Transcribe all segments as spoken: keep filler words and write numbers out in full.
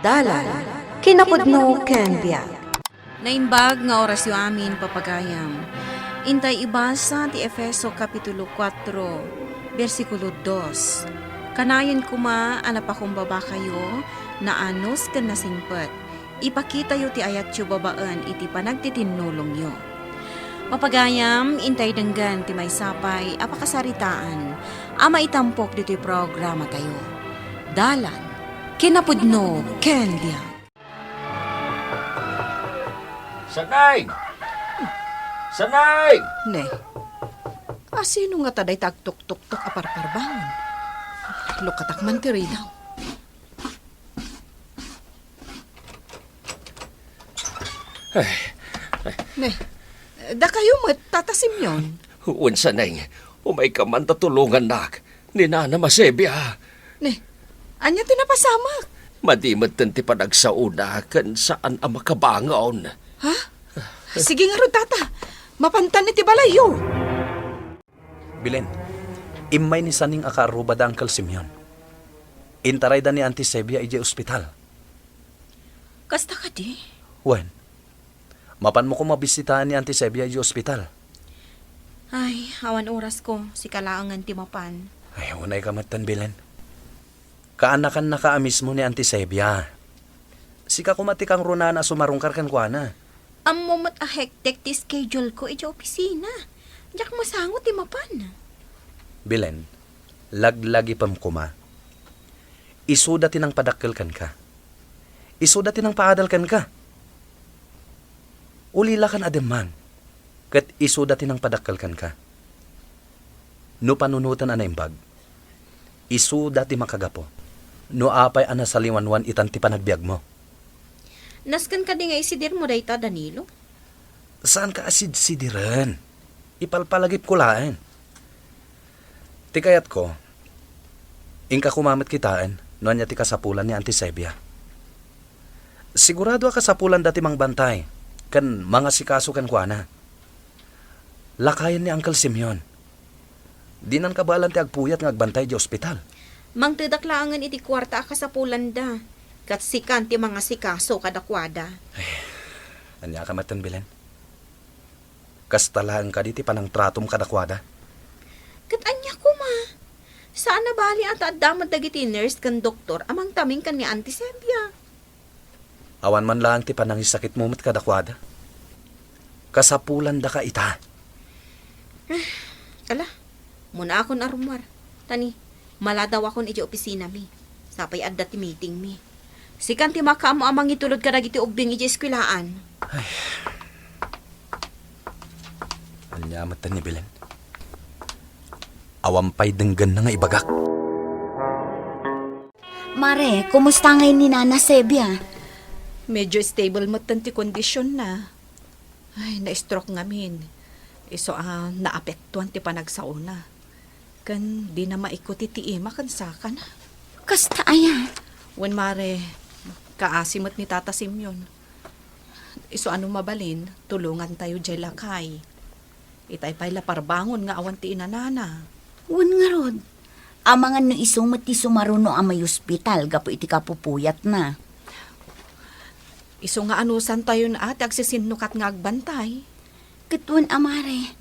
Dalan, kinapudno ken biag. Naimbag nga orasyo amin, papagayam. Intay ibasa ti Efeso Kapitulo kuatro, bersikulo dos. Kanayon koma a napakumbabakayo, naanus ken nasingpet. Ipakitayo ti ayatyo babaen iti panagtitinnulongyo. Papagayam, intay denggen ti maysa pay a pakasaritaan a maitampok ditoy programatayo. Dalan, kinapudno ken biag. Sanay! Sanay! Ne, asino ngata dayta agtuktuktok a parparbangon? Lukatak man ti ridaw. Ay, Ne, dakayo met, Tata Simeon. Wen, Sanay, umayka man ta tulongannak ni Nana Masebia. Ne, ania ti napasamak? Madi metten ti panagsaona ken saan a makabangon. Ha? Sige ngarud, Tata. Mapantan iti balayyo. Belen, immay ni Saning a kaarruba da Uncle Simeon. Intarayda ni Auntie Sebia idiay ospital. Kasta kadi? Wen, mapanmo koma bisitaen ni Auntie Sebia idiay ospital. Ay, awan orasko, sika laengen ti mapan. Ay, unayka metten, Belen. Kaanakannaka a mismo ni Auntie Sebia. Sika koma ti kangrunaan a sumarungkar kenkuana. Ammo met a hektek ti schedule ko idiay opisina. Diak masango ti mapan. Belen, laglagipem koma. Isuda ti nangpadakkel kenka. Isuda ti nangpaadal kenka. Ulilakan a dimman, ket isuda ti nangpadakkel kenka. No panunoten a naimbag, isuda ti makagapu no apay a nasaliwanwan itan ti panagbiagmo. Nasken kadi nga isidirmo dayta, Danilo? Saanka a sidsidiren. Ipalpalagipko laeng. Ti kayatko, inka koma met kitaen no ania ti kasapulan ni Auntie Sebia. Sigurado a kasapulanda ti mangbantay ken mangasikaso kenkuana. Lakayen ni Uncle Simeon. Dinan kabaelan ti agpuyat nga agbantay idiay ospital. Mangtedak laengen iti kuarta a kasapulanda, ket sikan ti mangasikaso kadakuada. Ay, aniaka metten, Belen? Kasta laeng kadi ti panangtratom kadakuada? Ket ania koma? Saan a bali a ta adda met dagiti nurse ken doktor a mangtaming ken ni Auntie Sebia. Awan man laeng ti panangisakitmo met kadakuada. Kasapulandaka ita. Ala, munaakon a rummuar. Tani, maladawakon idiay opisinami. Sapay adda ti meetingmi. Sikan ti makaammo a mangitulod kadagiti ubbing idiay eskuelaan. Ay. Ania met ni Belen? Awan pay denggenna nga ibagak. Mare, kumusta ngay ni Nana Sebia? Medyo stable metten ti kondisionna. Ay, na-stroke ngamin. Isu a naapektuan ti panagsaona. Ken dina maikuti ti ima ken sakana. Kasta aya? Wen, Mare, kaasi met ni Tata Simeon. Isu a no mabalin, tulongantayo diay lakay. Itay pay la parbangon nga awan ti inanana. Wen ngarud, amangan no isu met ti sumaruno a maiospital gapu iti kapupuyatna. Isu nga anusantayon a ti agsisinnukat nga agbantay. Ket wen a, Mare,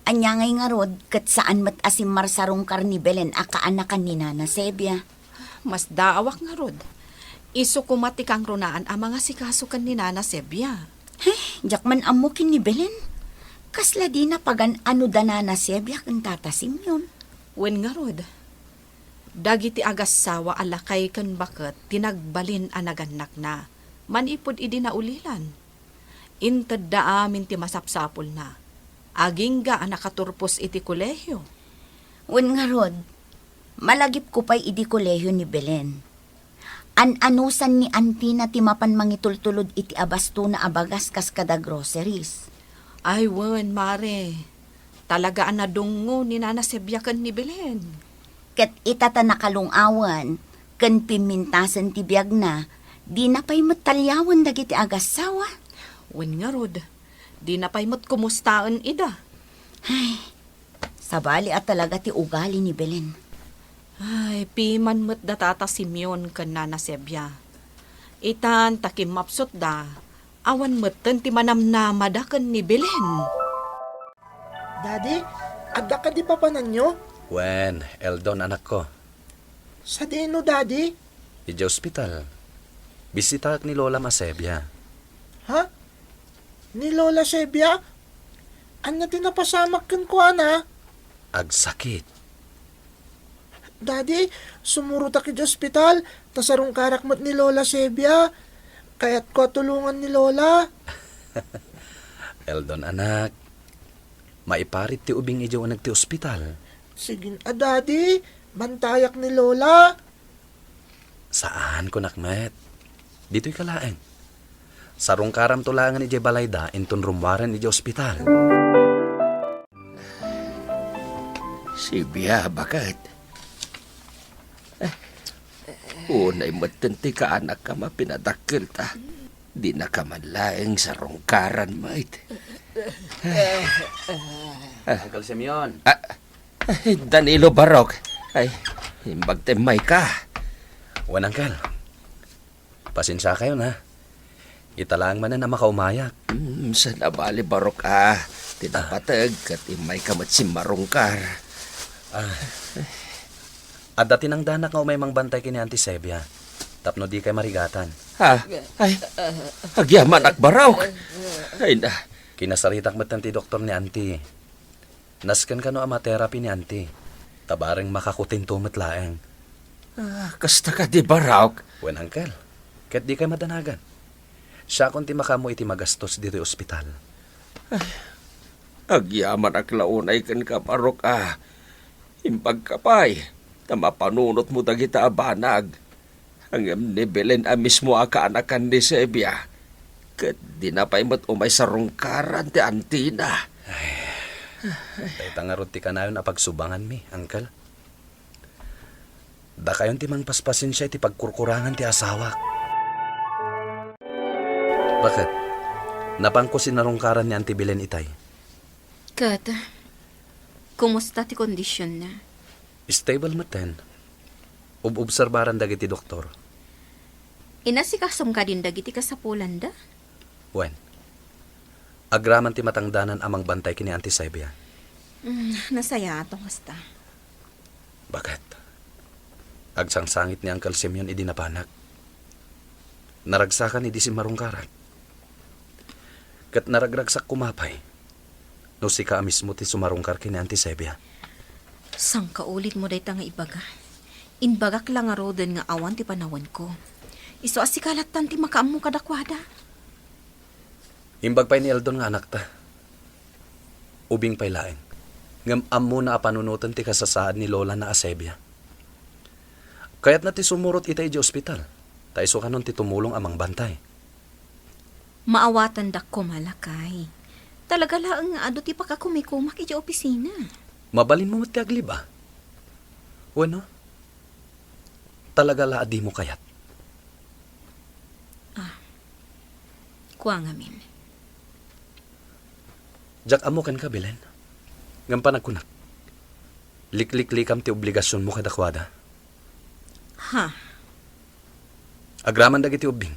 ania ngay ngarud ket saan met a simmarsarungkar ni Belen a kaanakan ni Nana Sebia? Masdaawak ngarud. Isu koma ti kangrunaan a mangasikaso ken ni Nana Sebia. He, diak man ammo ken ni Belen. Kasla dina pagan-ano da Nana Sebia ken Tata Simeon? Wen ngarud, dagiti agassawa a lakay ken baket ti nagbalin a nagannakna manipud idi naulilan. Intedda amin ti masapsapulna, agingga a nakaturpos iti kolehio. Wen ngarud, malagipko pay idi kolehio ni Belen. An-anusan ni antina ti mapan mangitultulod iti abastona a bagas kas kada groceries. Ay wen, Mare. Talaga a nadungngo ni Nana Sebia ken ni Belen. Ket ita ta nakalung-awen ken pimmintasen ti biagna, dina pay met taliawen dagiti agassawa. Wen ngarud, dina pay met kumustaen ida. Ay, sabali a talaga ti ugali ni Belen. Ay, piman met da Tata Simeon ken Nana Sebia. Itan ta kimmapsutda, awan metten ti manamnamada ken ni Belen. Daddy, adda kadi papananyo? Wen, Eldon, anakko. Sadino, Daddy? Idiay ospital. Bisitaak ni Lolam a Sebia. Ha? Ni Lola Sebia? Ania ti napasamak kenkuana? Agsakit. Daddy, sumurotak idiay ospital, ta sarungkarak met ni Lola Sebia. Kayatko a tulongan ni Lola. Eldon, anak, maiparit ti ubing idiay uneg ti ospital. Sige a, Daddy. Bantayak ni Lola. Saan, kunak met. Ditoyka laeng. Sarungkaramto laengen idiay balayda inton rummuaren idiay ospital. Sebia, baket. Eh, unay metten ti kaanakam a pinadakkelta. Dinaka man laeng sarungkaran met. Uncle Simeon. Ah, eh, Danilo, Barok. Ay, imbag ta immayka. Wen, Uncle. Pasensiakayon, ha. Ita laeng manen a makaumayak. Mm, saan a bale, Barok, a. Ti napateg, ket immayka met simmarungkar. Ah. Adda tinangdanak nga umay mangbantay ken ni Auntie Sebia, tapno dikay marigatan. Ha? Ay, agyamanak, Barok. Ay na. Kinasaritak met ti doktor ni Auntie. Nasken kano a ma-therapy ni Auntie, ta bareng makakutinto met laeng. Ah, kasta kadi, Barok? Wen, Uncle. Ket dikay madanagan. Siakon ti makaammo iti magastos ditoy ospital. Ay, agyamanak la unay kenka, Barok, a. Imbagka pay, ta mapanunotmo dagita a banag. Ngem ni Belen a mismo a kaanakan ni Sebia, ket dina pay met umay sarungkaran ti antina. Ay, dayta ngarud ti kanayon a pagsubanganmi, Uncle. Dakayon ti mangpaspasensia iti pagkurkurangan ti asawak. Baket, napanko sinarungkaran ni Auntie Belen itay. Ket, kumusta ti kondisionna? Stable metten. Ob-obserbaran dagiti doktor. Inasikasom kadin dagiti kasapulanda? Wen. Agraman ti matangdanan a mangbantay ken ni Auntie Sebia. Mm, nasayaat no kasta. Baket, agsangsangit ni Uncle Simeon idi napanak. Naragsakan idi simmarungkarak. Ket naragragsak koma pay no sika a mismo ti sumarungkar ken ni Auntie Sebia. Sangkaulitmo dayta nga ibaga. Imbagak la ngaruden nga awan ti panawenko. Isu a sika lattan ti makaammo kadakuada. Imbag pay ni Eldon nga anakta. Ubing pay laeng. Ngem ammona a panunoten ti kasasaad ni Lolana a Sebia. Kayatna ti sumurot ita idiay ospital, ta isu kanon ti tumulong a mangbantay. Maawatandak koma, lakay. Talaga laeng nga adu ti pakakumikumak idiay opisina. Mabalinmo met ti agliba. Wenno, talaga la a dimo kayat? Ah, kua ngamin. Diak ammo kenka, Belen. Ngem panagkunak, likliklikam ti obligasionmo kadakuada. Ha? Agraman dagiti ubbing,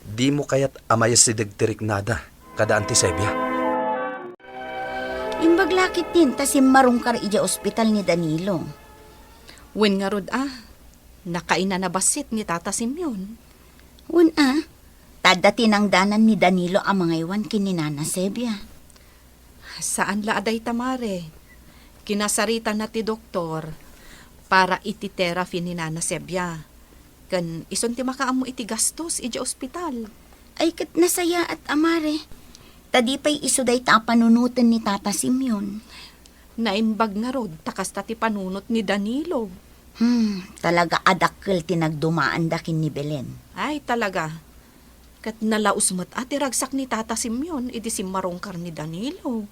dimo kayat a mayasideg ti riknada kada Auntie Sebia? Imbag la ketdin ta simmarungkar idiay ospital ni Danilo. Wen ngarud a, nakainana bassit ni Tata Simeon. Wen a, ta adda tinangdanan ni Danilo a mangaywan ken ni Nana Sebia. Saan la a dayta, Mare. Kinasaritana ti doktor para iti therapy ni Nana Sebia. Ken isun ti makaammo iti gastos idiay ospital. Ay, ket nasayaat a, Mare. Ta di pay isu dayta a panunoten ni Tata Simeon. Naimbag ngarud ta kasta ti panunot ni Danilo. Hmm, talaga a dakkel ti nagdumaanda ken ni Belen. Ay, talaga. Ket nalaus met a ti ragsak ni Tata Simeon idi simmarungkar ni Danilo.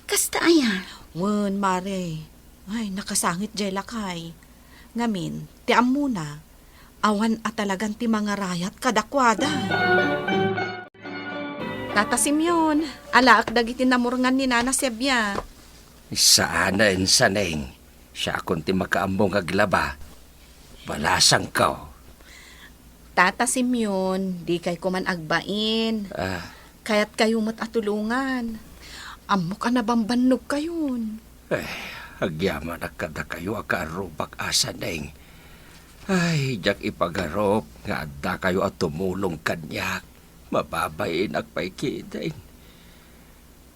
Kasta aya? Wen, Mare. Ay, nakasangit jay lakay. Ngamin, ti ammona, awan a talagan ti mangarayat kadakuada. Tata Simeon, alaek dagiti namurngan ni Nana Sebia. Saanen, Saneng. Siakon ti makaammo nga aglaba. Balasangko. Tata Simeon, dikay koman agbain. Ah. Kayatkayo met a tulongan. Ammok a nabambannogkayon. Eh, agyamanak kadakayo a kaarrupak a saneng. Ay, diak ipagarup nga addakayo a tumulong kaniak. Mababain-ak pay ketdin.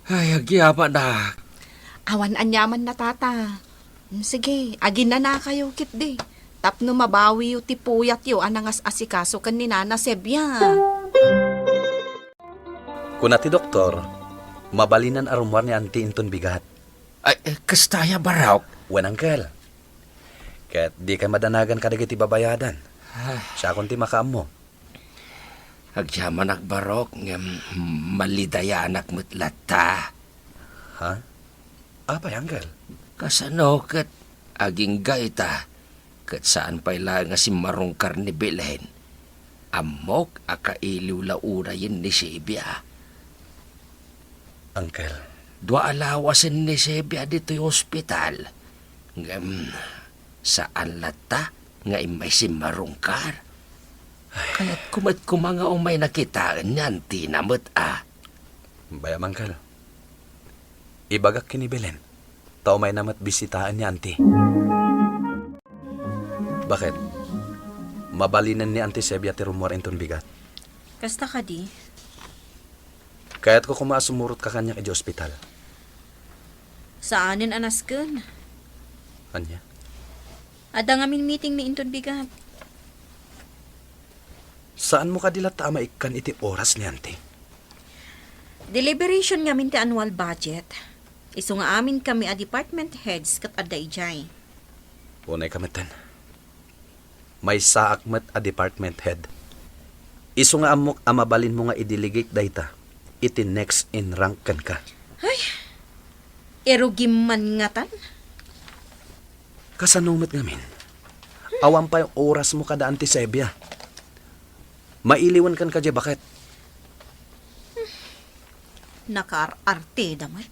Ay, agyamanak. Awan aniamanna, Tata. Mm, sige, aginanakayo ketdi. Tapno mabawiyo ti puyatyo a nangas-asikaso ken ni Nana Sebia. Kuna ti doktor, mabalinan a rummuar ni Auntie inton bigat. Ay, eh, kasta aya, Barok? Wen, Uncle. Ket dikay madanagan kadagiti babayadan. Ah. Siakon ti makaammo. Agyamanak, Barok, ngem malidayanak met latta. Ha? Apay, Uncle? Kasano ket agingga ita, ket saan pay laeng a simmarungkar ni Belen. Ammok a kailiw la unayen ni Sebia. Uncle. Dua a lawasen ni Sebia ditoy ospital. Ngem, saan latta nga immay simmarungkar. Kayatko met koma nga umayna kitaen ni Auntie-na met a. Bayam, Uncle. Ibagak ken ni Belen, ta umayna met bisitaen ni Auntie. Bakit? Mabalinen ni Auntie Sebia ti rummuar inton bigat. Kasta kadi? Kayatko koma a sumurotka kaniak idiay ospital. Saanen a nasken. Ania? Adda ngamin meeting mi inton bigat. Saanmo kadi latta a maikkan iti oras ni Auntie? Deliberation ngamin ti annual budget. Isu nga amin kami a department heads ket adda idiay. Unay ka metten. Maysaak met a department head. Isu nga ammok a mabalinmo nga i-delegate dayta iti next in rank kenka. Ay, irugim man ngatan. Kasano met ngamin? Awan pay orasmo kada Auntie Sebia. Mailiwen kenka diay baket. Nakaar-arteda met.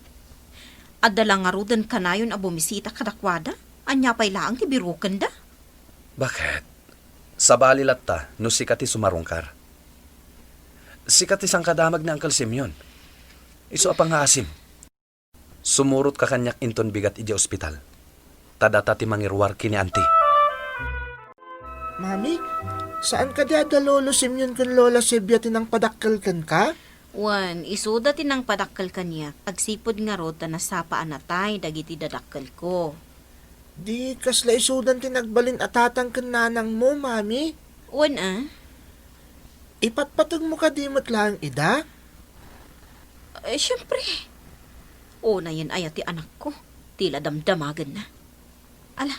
Adda la ngaruden kanayon a bumisita kadakuada. Ania pay laeng ti birukenda? Baket? Sabali latta no sika ti sumarungkar. Sika ti sangkadamag ni Uncle Simeon. Isu a pangngaasim. Sumurotka kaniak inton bigat idiay ospital. Ta data ti mangiruar ken ni Auntie. Mami, saan kadi a da Lolo Simeon ken Lola Sebia ti nangpadakkel kenka? Wen, isuda ti nangpadakkel kaniak, agsipud ngarud ta nasapa a natay dagiti dadakkelko. Di kasla isudan ti nagbalin a tatang ken nanangmo, Mami? Wen a. Ipatpategmo kadi met laeng ida? Eh, siempre. Unayen aya ti anakko, ti la damdamagenna. Ala,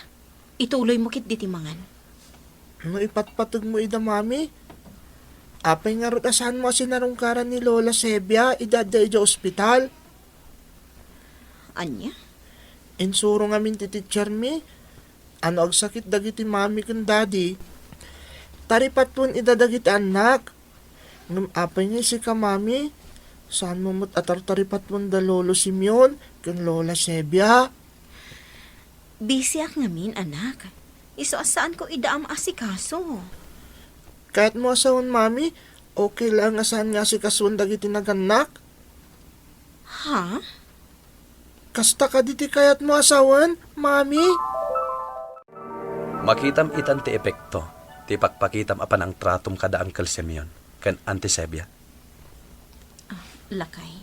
ituloymo ketdi ti mangan. No ipatpategmo ida, Mami, apay ngarud a saanmo a sinarungkaran ni Lola Sebia idi adda idiay ospital? Ania? Insuro ngamin ti teacher mi a no agsakit dagiti mami ken daddy, taripatuen ida dagiti annak. Ngem apay nga sika, Mami? Saanmo met a tartaripatuen da Lolo Simeon ken Lola Sebia? Busyak ngamin, anak. Isu a saanko ida a maasikaso. Kayatmo a sawen, Mami, okay laeng a saan nga asikasuen dagiti nagannak? Ha? Kasta kadi ti kayatmo a sawen, Mami? Makitam itan ti epekto ti pakpakitam a panangtratom kada Uncle Simeon ken Auntie Sebia. Ah, lakay.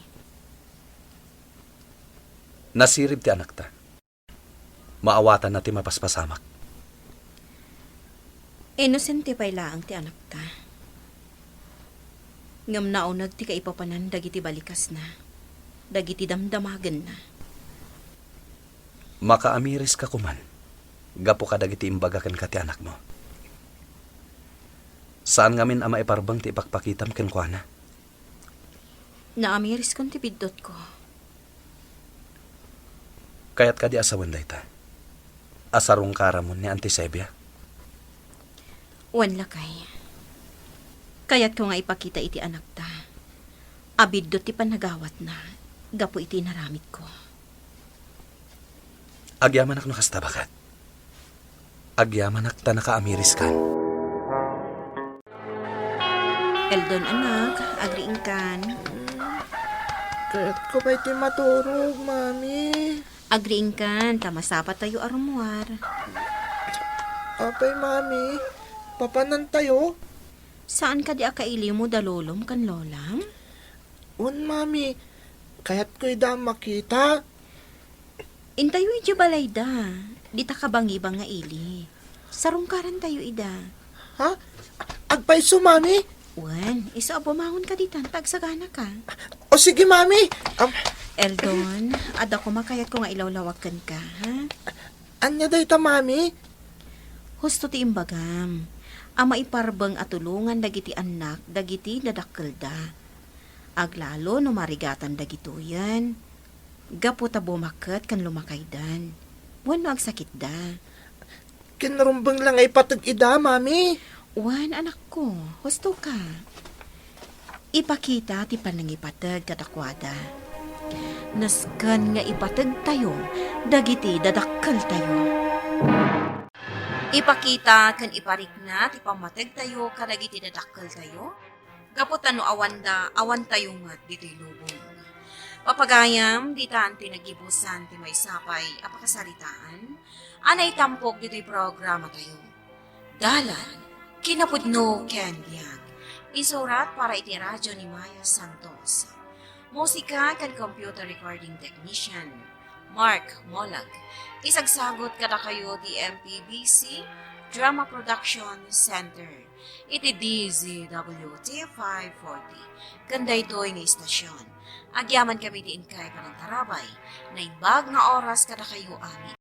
Nasirib ti anakta. Maawatanna ti mapaspasamak. Inosente pay laeng ti anakta. Ngem nauneg ti kaipapanan dagiti balikasna, dagiti damdamagenna. Makaamiriska koman gapu kadagiti imbaga kenka ti anakmo. Saan ngamin a maiparbeng ti ipakpakitam kenkuana. Naamiriskon ti biddutko. Kayat kadi a sawen dayta? A sarungkaramon ni Auntie Sebia? Wen, lakay. Kayatko nga ipakita iti anakta a biddut ti panagawatna gapu iti inaramidko. Agyamanak no kasta, baket. Agyamanak ta nakaamiriskan. Eldon, anak, agriingkan. Kayatko pay ti maturog, Mami. Agriingkan, ta masapatayo a rummuar. Apay, Mami, papanantayo? Saan kadi a kailiwmo da lolom ken lolam? Wen, Mami, kayatko ida makita. Intayo idiay balayda, dita kabangibang nga ili. Sarungkarantayo ida. Ha? Agpayso, Mami? Wen, isu a bumangonka ditan ta agsaganaka. O sige, Mami. Am- Eldon, adda koma kayatko nga ilawlawag kenka, ha? Ania dayta, Mami? Husto ti imbagam, a maiparbeng a tulongan dagiti annak dagiti dadakkelda. Aglalo no marigatan dagitoyen. Gapu ta bumakket ken lumakaydan. Wenno agsakitda. Kinrumbeng la nga ipateg ida, Mami. Wen, anakko, husto ka. Ipakita ti panangipateg kadakuada. Nasken nga ipategtayo dagiti dadakkeltayo. Ipakita ken iparikna ti pammategtayo kadagiti dadakkeltayo. Gapu ta no awanda, awantayo met ditoy lubong. Papagayam, ditan ti nagibusan ti maysa pay a pakasaritaan a naitampok ditoy programatayo. Dalan, kinapudno ken biag. Isurat para iti radyo ni Maya Santos. Musika ken computer recording technician, Mark Molag. Isagsagut kadakayo ti M P B C Drama Production Center iti D Z W T five forty. Ken daytoy nga istasyon, agyaman kami ti inkay panagtarabay, naimbag nga oras kadakayo amin.